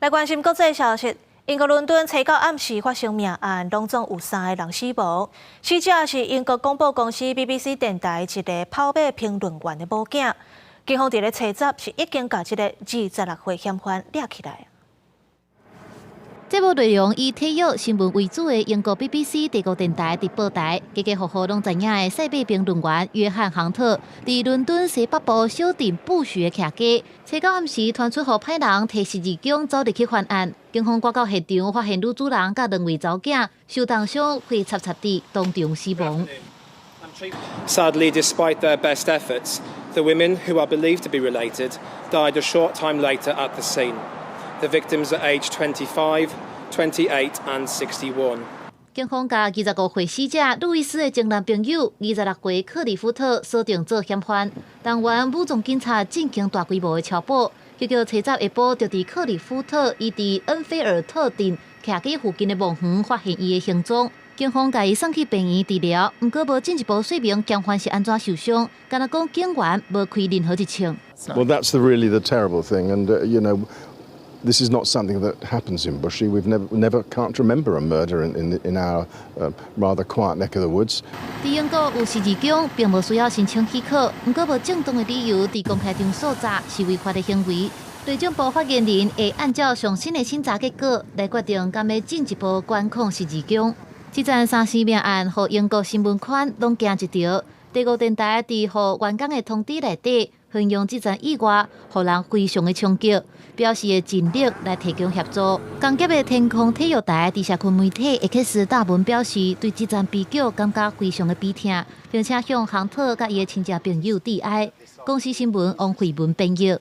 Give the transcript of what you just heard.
來關心國際消息，英國倫敦初九暗時發生命案，攏總有三个人死亡。死者是英國廣播公司 BBC 電台一个跑馬評論員的某囝。警方佇咧初十是已經共這个26歲嫌犯掠起來。節目內容以體育新聞為主的英國 BBC 第五電台直播台，家家戶戶攏知影的賽馬評論員約翰杭特，佇倫敦西北部小鎮布什的徛家，初九暗時傳出予歹人提十字弓走入去犯案，警方趕到現場發現女主人佮兩位查某囝受重傷，血插插地當場死亡。 Sadly, despite their best efforts, the women, who are believed to be related, died a short time later at the scene. The victims are aged 25, 28 and 61. 警方共25歲死者路易斯的前男朋友26歲克里夫特鎖定做嫌犯。動員武裝警察進行大規模的抄捕，結果初十下晡就佇克里夫特伊佇恩菲爾特鎮徛家附近的墓園發現伊的行蹤。警方共伊送去病院治療，毋過無進一步說明嫌犯是按怎受傷，干焦講警員無開任何一槍。 Well, that's really the terrible thing, and this is not something that happens in Bushey. We've never, never can't remember a murder in our rather quiet neck of the woods. 佇英國有十字弓，並無需要申請許可，毋過無正當的理由佇公開場所詐是違法的行為。內政部發言人會按照上新的審查結果來決定，敢欲進一步管控十字弓。這樁三屍命案，予英國新聞圈攏驚一趒。第五電台佇予員工的通知內底，形容這樁意外，予人非常的衝擊，表示會盡力來提供協助。共業的天空體育台佇社群媒體 X 貼文表示，對這樁悲劇感覺非常的悲痛，並且向杭特佮伊的親戚朋友致哀。公視新聞王慧文編譯。